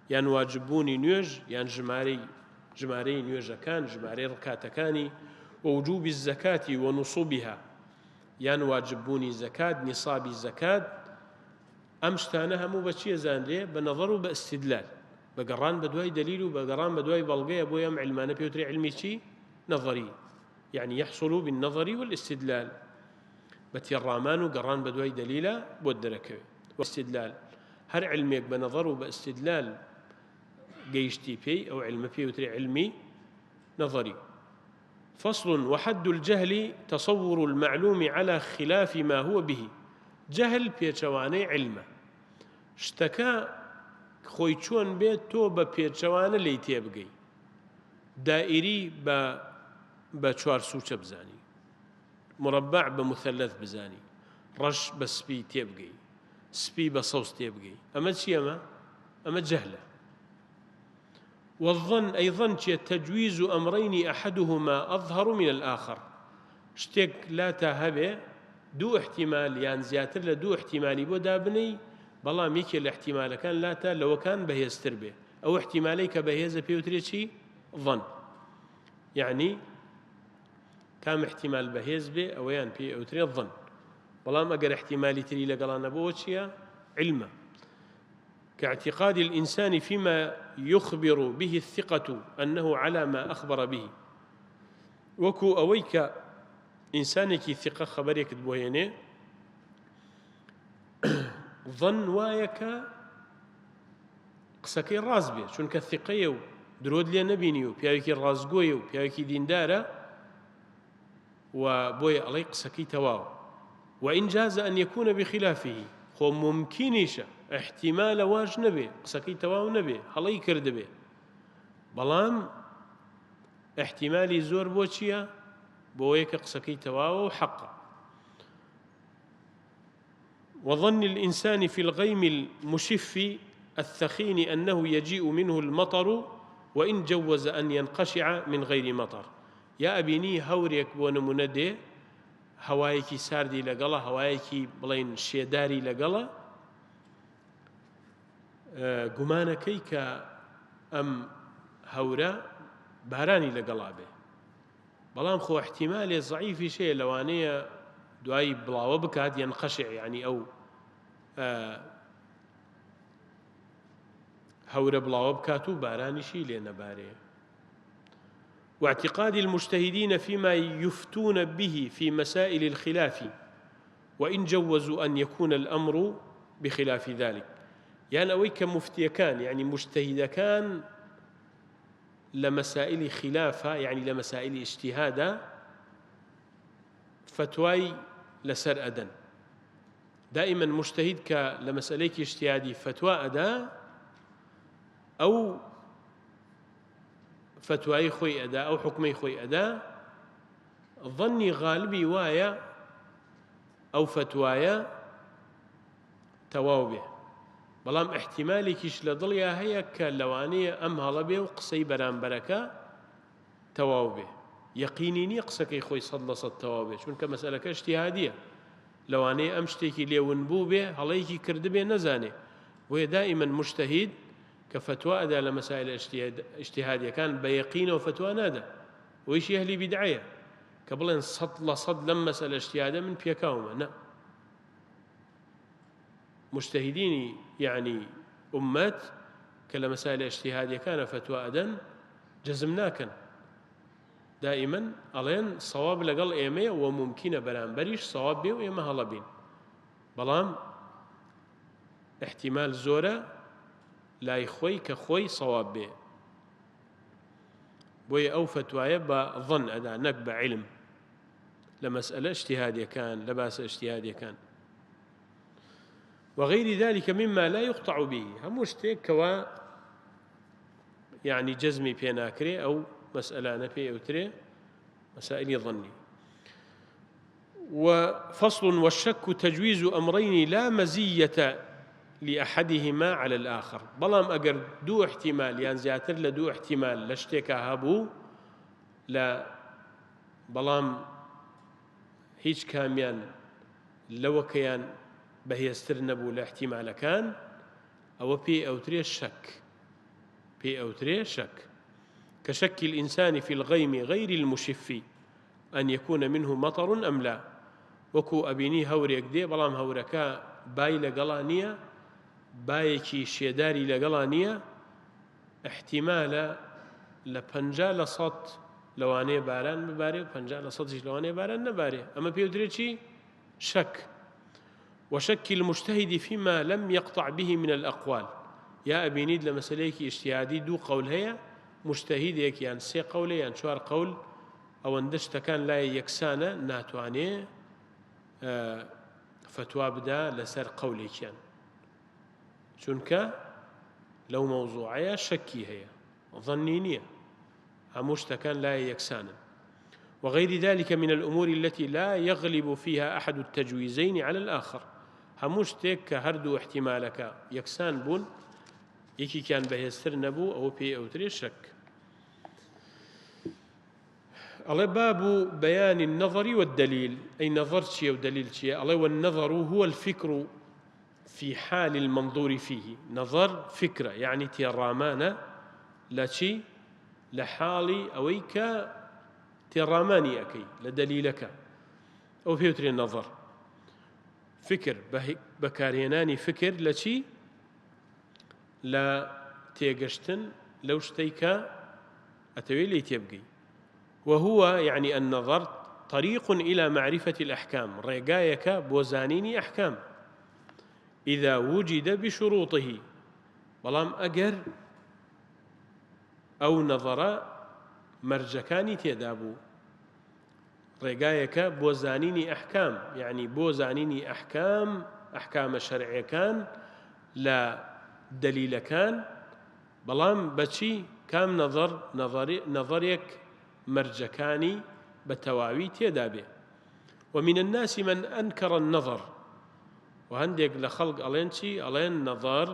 یان واجب بوونی نوێژ یان ژمارەی ژمارەی نوێژەکان ژمارەی ڕکاتەکانی، ووجوب الزکاة ونصوبها، یان واجب بوونی زەکات نیصابی زەکات، ئەم شتانە هەموو بە چی ئەزانرێ؟ بە نەظەر و بە ئیستیدلال، بە گەڕان بە دوای دەلیل و بە گەڕان بە دوای بەڵگەیە، بۆیە ئەم عیلمانە پێوترێ عیلمی چی؟ نەظەری، یعنی یحصل بالنظر والاستدلال. بە تێڕامان و گەڕان بە دوای دەلیلا بۆت دەرەکەوێ واستدلال هەر علمێک بە نەظەر و بە استدلال گەیشتی پێی ئەو علمە پێی وترێ علمی نظری فصل وحد الجهل تصور المعلوم على خلاف ما هو به جهل پێچەوانەی علمە شتەکە خۆی چۆن بێت تۆ بە پێچەوانە لی تێبگەی دائری بە بە چوار سوچە بزانی مربع بە مثلث بزانی ڕەش بە سپی تێبگەی سپی بە سەوز تێبگەی ئەمە چی ئەمە ئەمە جەهلە والظن أي ظن چیە تجويز أمرين أحدهما أظهر من الآخر شتێک لا تا هەبێ دوو احتیمال یان زیاتر لە دوو احتیمالی بۆ دابنەی بەڵام یەکێ لە احتیمالەکان لاتا لەوەکان بەهێزتر بێ ئەو احتیمالەی کە بەهێزە پێوترێ چی ظن یعنی کام احتیمال بەهێز بێ ئەوەیان پێی ئەوترێ ظن بەڵام ئەگەر احتیمالی تری لەگەڵا نەبووە چییە علمە كاعتقاد الإنسان فيما يخبر به الثقة أنه على ما أخبر به وەکو ئەوەی کە ئینسانێکی ثقە خەبەرێکت بۆ هێنێ ظن وایە کە قسەکەی ڕاست بێ چونکە ثقەیە و درۆت لێ نەبینی و پیاوێکی ڕاستگۆیە و پیاوێکی دیندارە و بۆیە ئەڵێی قسەکەی تەواوە وإن جاز أن يكون بخلافه خۆ ممکنیشە احتیمالە واش نەبێ قسەکەی تەواو نەبێ هەڵەی کردبێ بەڵام احتیمالی زۆر بۆ چییە بۆیە کە قسەکەی تەواوە و حەقە وظن الإنسان في الغيم المشف الثخين أنه يجيء منه المطر وإن جوز أن ينقشع من غير مطر یا ئەبینی هەورێک بۆ نمونە دێ هەوایەکی ساردی لەگەڵە هەوایەکی بڵین شێداری لەگەڵە گومانەکەی کە ئەم هەورە بارانی لەگەڵا بێ بەڵام خۆ احتیمالێ زەعیفیش هەیە لەوانەیە دوایی بڵاوە بکات ينقشع یعنی ئەو هەورە بڵاوە بکات و بارانیشی لێ نەبارێ واعتقاد المجتهدين فيما يفتون به في مسائل الخلاف وإن جوزوا أن يكون الأمر بخلاف ذلك یان ئەوەی کە مفتیەکان یعنی مجتهدەکان لە مەسائلی خلافە یعنی لە مەسائلی اجتهادا فتوای لەسەر ئەدەن دائما مجتهد کە لە مەسئلەیەکی اجتهادی فتوا ئەدا ئەو فتوایی خۆی ئەدا ئەو حکومەی خۆی ئەدا ظنی غالبی وایە ئەو فتوایە تەواو بێ بەڵام ئیحتیمالێکیش لە دڵیا هەیە کە لەوانەیە ئەم هەڵە بێ و قسەی بەرامبەرەکە تەواو بێ یەقینی نییە قسەکەی خۆی سەد لە سەد تەواو بێ چونکە مەسەلەکە اجتهادیە لەوانەیە ئەم شتێکی لێ ون بوو بێ هەڵەیەکی کردبێ نەزانێ بۆیە دائیمەن مجتهید کە فەتوا ئەدا لە مەسائل اجتهادیەکان بە یەقینەوە فەتوا نادا وەیشی ئەهلی بیدعەیە کە بڵێن سەد لە سەد لەم مەسەلە اجتهادە من پێکاومە نە موجتەهیدینی یەعنی ئوممەت کە لە مەسایلە ئیجتیهادیەکانە فەتوا ئەدەن جەزم ناکەن. دائیمەن ئەڵێن سەواب لەگەڵ ئێمەیە و مومکینە بەرامبەریش سەواب بێ و ئێمە هەڵە بین بەڵام احتیمال زۆرە لای خۆی کە خۆی سەواب بێ بۆیە ئەو فتوایە بە ظن ئەدا نەک بە علم لە مەسئلە اجتهادیەکان لە باسە اجتهادیەکان وغير ذلك مما لا يقطع به هەموو شتێک کەوا یعنی جەزمی پێ ناکرێ ئەو مەسئلانە پێ ئەوترێ مسائل ظني وفصل والشك تجويز أمرين لا مزية لأحدهما على الآخر بەڵام ئەگەر دوو احتیمال یان زیاتر لە دوو احتیمال لە شتێکا هەبوو لە بەڵام هیچ کامیان لەوەکەیان بەهێزتر نەبوو لە احتیمالەکان ئەوە پێی ئەوترێ شەک پێی ئەوترێ شەک كشك الإنسان في الغيم غير المشف أن يكون منه مطر أم لا وەکو ئەبینی هەورێک دێ بەڵام هەورەکە بای لەگەڵا نییە بایەکی شێداری لەگەڵا نییە احتیمالە لە 50% لەوانەیە باران ببارێ و 50%یش لەوانەیە باران نەبارێ ئەمە پێودرێ چی شەک وشک المجتهد فيما لم يقطع به من الأقوال یا ئەبینیت لە مەسەلەیەکی ئیجتیهادی دوو قەول هەیە موجتەهیدێک یان سێ قەولە یان چوار قەول ئەوەندە شتەکان لای یەکسانە ناتوانێ فتوا بدا لەسەر قەولێکیان چونکە لەو مەوزوعەیە شەکی هەیە ظنی نییە هەموو شتەکان لای یەکسانن وغير ذلك من الأمور التي لا يغلب فيها أحد التجويزين على الآخر هەموو شتێک کە هەردوو احتیمالەکە یەکسان بوون یەکێکیان بەهێزتر نەبوو ئەوە پێی ئەوترێ شەک ئەڵێ باب بيان النظر والدليل ئەی نظر چییە و دلیل چییە ئەڵێ والنظر هو الفكر في حال المنظور فيه نظر فکرە یعنی تێڕامانە لە چی لە حاڵی ئەوەی کە تێڕامانی ئەەکەی لە دەلیلەکە ئەو پێوترێ نظر فکر بەکارهێنانی فکر لە چی لە تێگەشتن لەو شتەی کە ئەتەوێ لێی تێبگەی وهو يعني النظر طريق إلى معرفة الأحكام ڕێگایەکە بۆ زانینی ئەحکام إذا وجد بشروطه بەڵام ئەگەر ئەو نەظەرە مەرجەکانی تێدا بوو ڕێگایەکە بۆ زانینی ئەحکام یعنی بۆ زانینی ئەحکام ئەحکامە شەرعیەکان لە دەلیلەکان بەڵام بەچی کام نەظەر نەظەرێک مەرجەکانی بە تەواوی تێدا بێ ومن الناس من أنكر النظر و هەندێک لە خەڵک ئەڵێن چی ئەڵێن نەظەر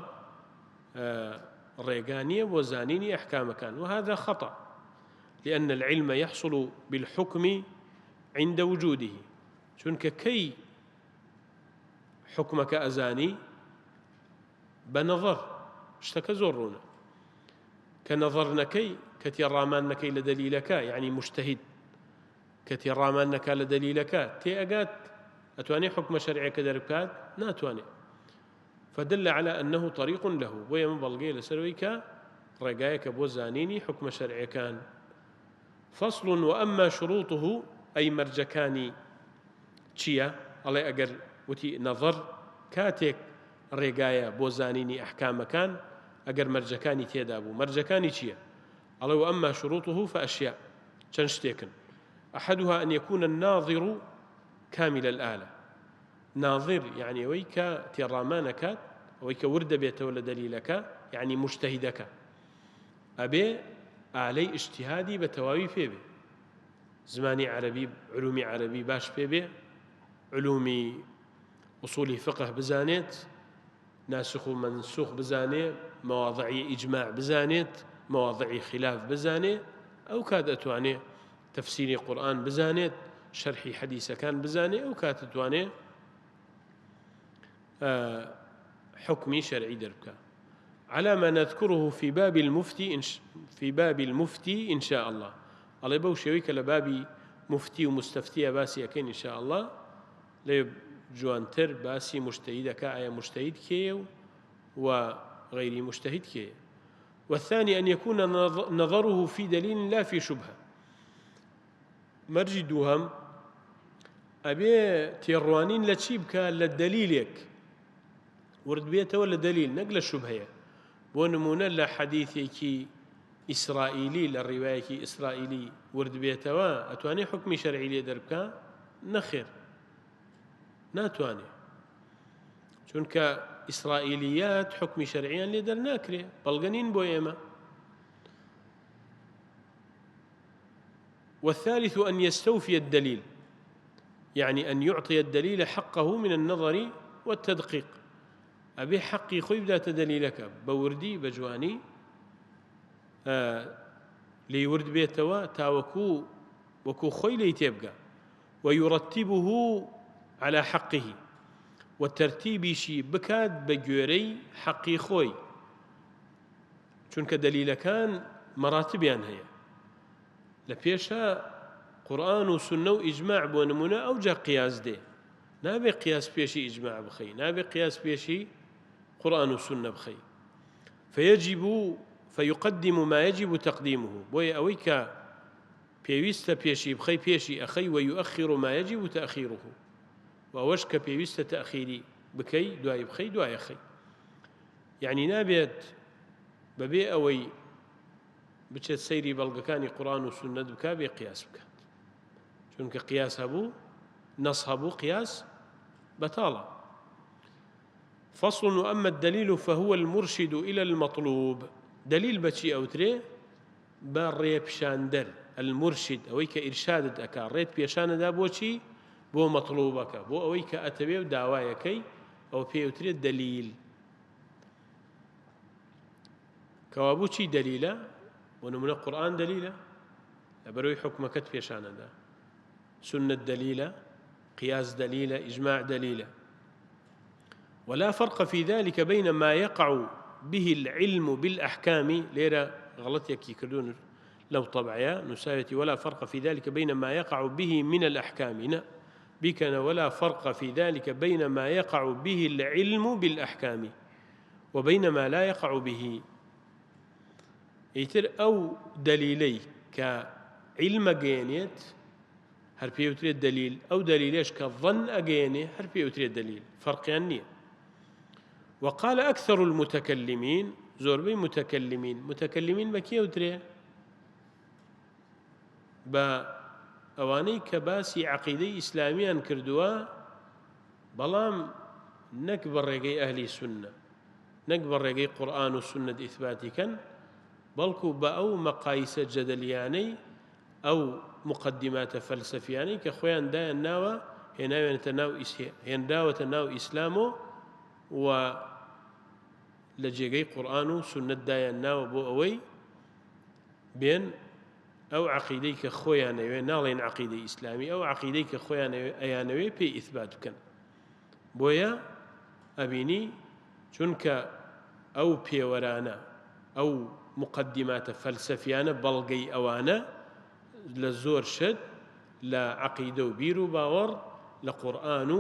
ڕێگا نییە بۆ زانینی ئەحکامەکان وهذا خطأ لأن العلم يحصل بالحكم عند وجوده چونکە کەی حکومەکە ئەزانی بە نەظەر شتەکە زۆر ڕوونە کە نەظەر نەکەی کە تێڕامان نەکەی لە دەلیلەکە یعنی مجتهد کە تێڕامان نەکا لە دەلیلەکە تێ ئەگات ئەتوانێ حکومە شەرعەکە دەربکات ناتوانێت فدل على أنه طريق له بۆیە ئەمە بەڵگەیە لەسەرەوەی کە ڕێگایەکە بۆ زانینی حوکمە شەرعیەکان فصل وأما شروطه ئەی مەرجەکانی چییە ئەڵێ ئەگەر وتی نەظەر کاتێک ڕێگایە بۆ زانینی ئەحکامەکان ئەگەر مەرجەکانی تێدا بوو مەرجەکانی چییە ئەڵێ وأما شروطه فأشياء چەند شتێکن أحدها أن يكون الناظر كامل الآلة ناظر یەعنی ئەوەی کە تێڕامان ئەکات، ئەوەی کە ورد دەبێتەوە لە دەلیلەکە، یەعنی موجتەهیدەکە ئەبێ ئالەی ئیجتیهادی بە تەواوی پێ بێ، زمانی عەرەبی، علومی عەرەبی باش پێ بێ، علومی ئوسولی فقه بزانێت، ناسخ و مەنسوخ بزانێ، مەواضعی ئیجماع بزانێت، مەواضعی خلاف بزانێ، ئەو کات ئەتوانێ تەفسیری قورئان بزانێت شەرحی حەدیسەکان بزانێ ئەو کاتە توانێ حکمی شەرعی دەربکە على ما نذكره في باب المفتي إنش في باب المفتي إن شاء الله ئەڵێ بەو شێوەی کە لە بابی مفتی و مستەفتیە باسی ئەەکەین إن شاء الله لێ جوانتر باسی مجتهیدەکە ئایا مجتهید کێیە و و غەیری مجتهید کێیە والثاني أن يكون نظره في دليل لا في شبهة. مەرجی دووهەم، ئەبێ تێڕوانین لە چی بکا؟ لە دەلیلێک ورد بێتەوە لە دەلیل نەک لە شوبهەیە. بۆ نمونە لە حەدیثێکی ئیسرائیلی لە ڕیوایەکی ئیسرائیلی ورد بێتەوە ئەتوانێ حکمی شەرعی لێ دەربکا؟ نەخێر ناتوانێ، چونکە ئیسرائیلیات حکمی شەرعیان لێ دەرناکرێ، بەڵگە نین بۆ ئێمە. والثالث أن يستوفي الدليل يعني أن يعطي الدليل حقه من النظر والتدقيق ئەبێ حەقی خۆی بداتە دەلیلەکە بە وردی بە جوانی لێی ورد بێتەوە تاوەکو وەکو خۆی لێی تێبگا ويرتبه على حقه و تەرتیبیشی بکات بە گوێرەی حەقی خۆی چونکە دەلیلەکان مەراتبیان هەیە لە پێشە قورآن و سنە و ئیجماع بۆ نمونە ئەوجا قیاس دێ نابێ قیاس پێشی ئیجماع بخەی نابێ قیاس پێشی قورآن و سنە بخەی فيجب فيقدم ما يجب تقديمه بۆیە ئەوەی کە پێویستە پێشی بخەی پێشی ئەخەی ويؤخر ما يجب تأخيره و ئەوەش کە پێویستە تأخیری بکەی دوای بخەی دوای ئەخەی یعنی نابێت بەبێ ئەوەی بچێت سەیری بەڵگەکانی قورآن و سنت بکا بێ قیاس بکات چونکە قیاس هەبوو نەص هەبوو قیاس بەتاڵە فصل وأما الدليل فهو المرشد إلى المطلوب دلیل بەچی ئەوترێ بە ڕێپیشاندەر المرشد ئەوەی کە ئیرشادت ئەکا ڕێت پێشانەدا بۆچی بۆ مەطلوبەکە بۆ ئەوەی کە ئەتەوێ و داوایەکەی ئەو پێوترێت دلیل کەوابوو چی دەلیلە؟ بۆ نمونە قورئان دەلیلە لەبەرەوەی حکومەکەت پێشانەدا سنت دەلیلە قیاس دەلیلە ئیجماع دەلیلە ولا فرق في ذلك بين ما يقع به العلم بالأحكام ليرة غلط يكي كردون لو طبعيا نسايتي ولا فرق في ذلك بين ما يقع به من الأحكام بكن ولا فرق في ذلك بين ما يقع به العلم بالأحكام وبين ما لا يقع به ئیتر ئەو دەلیلەی کە عیلم ئەگەیەنێت هەر پێی وترێت دەلیل، ئەو دەلیلەش کە ظن ئەگەیەنێ هەر پێی وترێت دەلیل، فەرقیان نییە. وقال أكثر المتكلمين زۆربەی متکلمین، متکلمین بە کێ وترێ؟ بە ئەوانەی کە باسی عەقیدەی ئیسلامیان کردووە بەڵام نەک بە ڕێگەی ئەهلی سوننە، نەک بە ڕێگەی قورئان و سوننەت ئیثباتی کەن، بەڵکو بە ئەو مەقایسە جەدەلیانەی، ئەو موقەدیماتە فەلسەفیانەی کە خۆیان دایان ناوە، هێناویانەتە ناو هێنراوەتە ناو ئیسلامۆ و لە جێگەی قورئان و سوننەت دایان ناوە بۆ ئەوەی بێن ئەو عەقیدەی کە خۆیانەوێ، ناڵێن عەقیدەی ئیسلامی، ئەو عەقیدەی کە خۆیانەوێ ئەیانەوێ پێی ئیثبات بکەن. بۆیە ئەبینی چونکە ئەو پێوەرانە، ئەو موقەدیماتە فەلسەفیانە بەڵگەی ئەوانە لە زۆر شت لە عەقیدە و بیر و باوەڕ لە قورئان و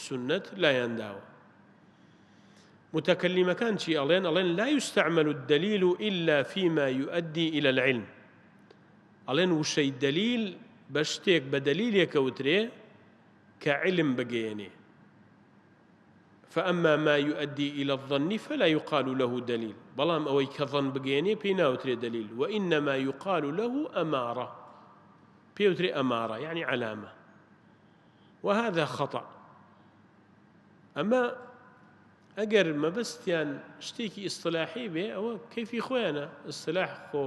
سوننەت لایان داوە. متکلمەکان چی ئەڵێن؟ ئەڵێن لا یستعمل الدلیل الا فيما يؤدي الى العلم. ئەڵێن وشەی دەلیل بە شتێک بە دەلیلێکە وترێ کە علم بگەیەنێ. فأما ما يؤدي إلى الظن فلا يقال له دليل بەڵام ئەوەی کە ظن بگەیەنێ پێی ناوترێ دەلیل وإنما يقال له أمارة پێوترێ أمارة يعني علامة وهذا خطأ ئەمە ئەگەر مەبەستیان شتێکی ئیستلاحی بێ ئەوە کەیفی خۆیانە ئیستلاح خۆ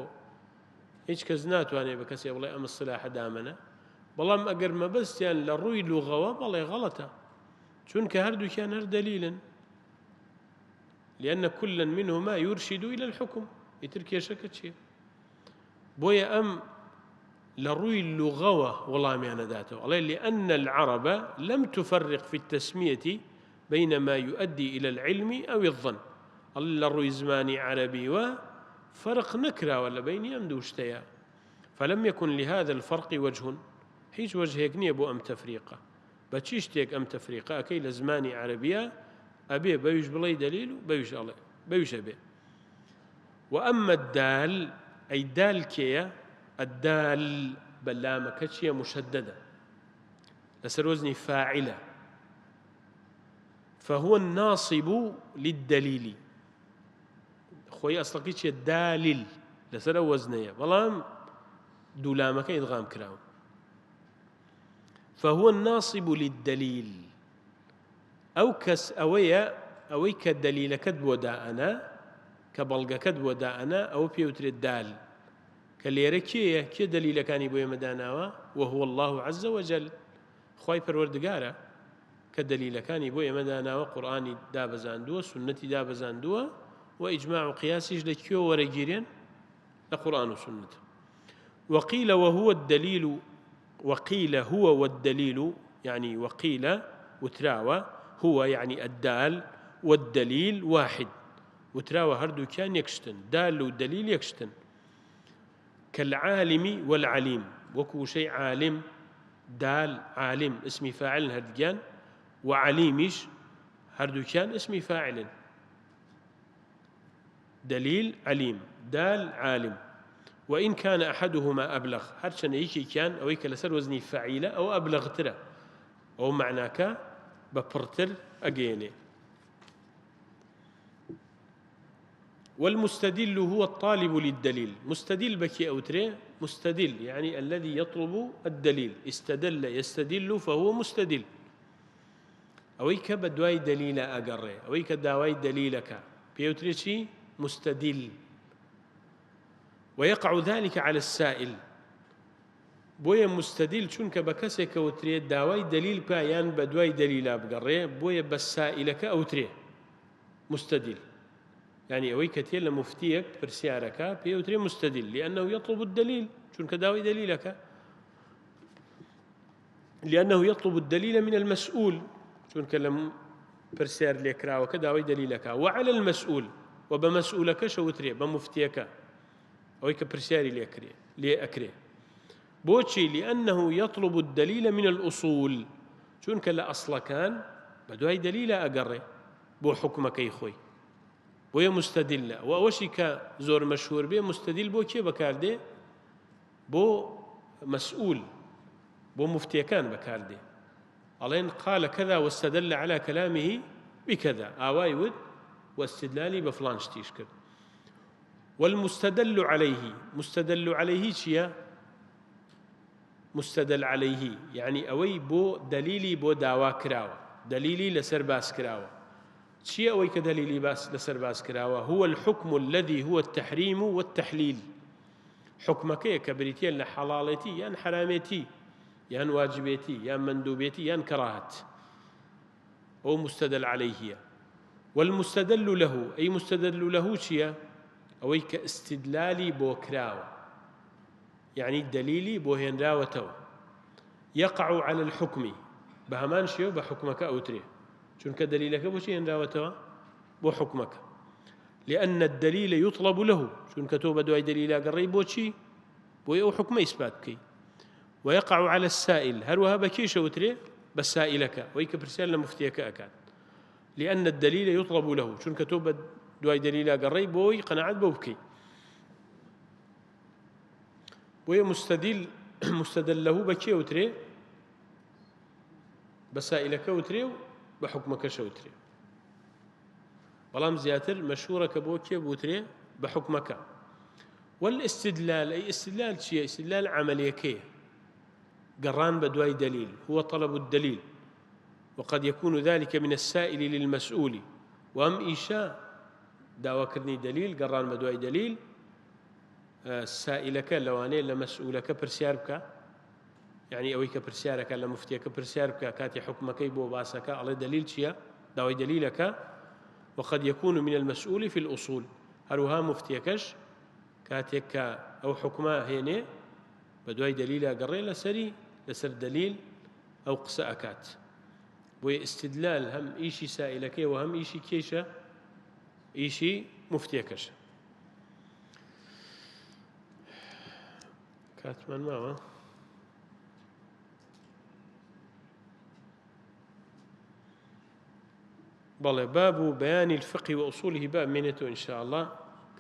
هیچ کەس ناتوانێت بە کەسێ بڵێ ئەم ئیستلاحە دامەنە بەڵام ئەگەر مەبەستیان لە ڕووی لوغەوە بەڵێ غەڵەتە چونکە هەردووکیان هەر دەلیلن لأن كلا منهما يرشد إلى الحكم ئیتر کێشەکە چییە بۆیە ئەم لە ڕووی لوغەوە وەڵامیان ئەداتەوە ئەڵێ لأن العرب لم تفرق في التسمية بين ما يؤدي إلى العلم أو الظن ئەڵێ لە ڕووی زمانی عەرەبیوە فەرق نەکراوە لە بەینی ئەم دوو شتەیە فلم يكن لهذا الفرق وجه هیچ وەجهێک نییە بۆ ئەم تەفریقە بە چی شتێک ئەم تەفریقە ئەکەی لە زمانی عەرەبیە ئەبێ بەویش بڵێی دەلیل و بەویش ئەڵێ بەویش ئەبێ وأما الدال ئەی دال کێیە؟ الدال. بە لامەکە چییە مشەدەدە لەسەر وەزنی فاعلە فهو الناصب للدليل خۆی ئەسڵەکەی چیە دالیل لەسەر ئەو وەزنەیە بەڵام دوو لامەکە ئیدغام کراوە فهو الناصب للدليل ئەو کەس ئەوەیە ئەوەی کە دەلیلەکەت بۆ دائەنا کە بەڵگەکەت بۆ دائەنا ئەوە پێوترێت دال کە لێرە کێیە کێ دەلیلەکانی بۆ ئێمە داناوە وهو الله عز وجل خوای پەروەردگارە کە دەلیلەکانی بۆ ئێمە داناوە قورئانی دابەزاندووە سوننەتی دابەزاندووە و ئیجماع و قیاسیش لە کوێ وەرەگیرێن لە قورئان و سوننەت وقيل وهو الدليل وقيل هو والدليل يعني وقيل وتراوە هو يعني الدال والدليل واحد وتراوە هەردووکیان یەکشتن دال و دلیل یەکشتن كالعالم والعليم وەکو وشەی عالم دال عالم اسمی فاعلن هەردگیان و علیمیش هەردووکیان اسمی فاعلن دلیل علیم دال عالم وإن كان أحدهما أبلغ هەرچەندە یەکێکیان ئەوەی کە لەسەر وەزنی فعیلە ئەو ئەبلغترە ئەو معناکە بە پڕتر ئەگەیەنێ والمستدل هو الطالب للدليل مستدل بكي أوتري مستدل يعني الذي يطلب الدليل استدل يستدل فهو مستدل ئەوەی کە بە دوای دەلیلە ئەگەڕێ ئەوەی کە داوای دەلیلەکە پێوترێ چی مستدل ويقع ذلك على السائل بۆیە مستدل چونکە بە کەسێک کەوترێ داوای دەلیل بکە یان بە دوای دەلیلا بگەڕێ بۆیە بە سائلەکە ئەوترێ مستدل یعنی ئەوەی کە تێ لە مفتیەک پرسیارەکە پێوترێ مستدل لأنه يطلب الدليل چونکە داوای دەلیلەکە لأنه يطلب الدليل من المسؤول چونکە لە پرسیار لێکراوەکە داوای دەلیلەکە وعلى المسؤول و بە مەسئولەکەشە وترێ بە مفتیەکە ئەوەی کە پرسیاری لێکرێ لێ ئەکرێ بۆچی لأنه يطلب الدليل من الأصول چونکە لە ئەسڵەکان بە دوای دەلیلە ئەگەڕێ بۆ حکومەکەی خۆی بۆیە مستەدلە و ئەوەشی کە زۆر مەشهور بێ مستەدل بۆ کێ بەکاردێ بۆ مەسئول بۆ مفتیەکان بەکاردێ ئەڵێن قال كذا واستدل على كلامه بكذا ئاوای وت واستدلالی بە فلان شتیش کرد والمستدل عليه مستدل عليه چییە؟ مستدل علیه یەعنی ئەوەی بۆ دەلیلی بۆ داوا کراوە، دەلیلی لەسەر باس کراوە. چییە ئەوەی کە دەلیلی باس لەسەر باس کراوە؟ هو الحکم الذی هو التحریم والتحلیل حکمەکەیە کە بریتیە لە حەڵاڵێتی یان حەرامێتی یان واجبێتی یان مەندوبێتی یان کەراهەت ئەو مستدل علیهیە والمستدل له ئەی مستدل له چییە؟ ئەوەی کە استدلالی بۆ کراوە یەعنی دەلیلی بۆ هێنراوەتەوە یقع علی الحکم بە هەمان شێوە بە حکومەکە ئەوترێ چونکە دەلیلەکە بۆچی هێنراوەتەوە بۆ حکومەکە لأن الدليل يطلب له چونکە تۆ بە دوای دەلیلا گەڕێی بۆچی بۆی ئەو حکومە ئیسپات بکەی ويقع على السائل هەروەها بە کێشە وترێ بە سائلەکە ئەوەی کە پرسیار لە مفتیەکە ئەکات لأن الدليل يطلب له چونکە تۆ بە دوای دەلیلا گەڕێی بۆی قەناعەت بۆ بکەی بۆیە مستدل مستدل له بە کێ وترێ بە سائلەکە وترێ و بە حکومەکەشە وترێ بەڵام زیاتر مەشهورە کە بۆ کێ بوترێ بە حکومەکە والاستدلال ئەی استدلال چییە استدلال عمليەکەیە گەڕان بە دوای دلیل هو طلب الدليل وقد يكون ذلك من السائل للمسؤول وأم إيشا داواکردنی دلیل گەڕان بە دوای دلیل سائیلەکە لەوانەیە لە مەسئولەکە پرسیار بکە یعنی ئەوەی کە پرسیارەکە لە مفتیەکە پرسیار بکە کاتی حکومەکەی بۆ باسەکە ئەڵێ دلیل چییە داوای دلیلەکە وقد يكون من المسؤول في الأصول هەروها مفتیەکەش کاتێک کە ئەو حکومە هێنێ بە دوای دلیلە گەڕێ لەسەری لەسەر دلیل ئەو قسە ئەکات بۆیە استدلال هەم ئیشی سائلەکەی و هەم ئیشی کێشە ئیشی مفتیەکەشە کاتمان ماوە بەڵێ باب و بەیانی الفقه وأصوله باب مێنێتەوە إن شاء الله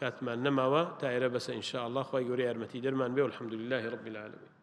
کاتمان نەماوە تا ئێرە بەسە إن شاء الله خی گەورە یارمەتی دەرمان بێ والحمد لله رب العالمين.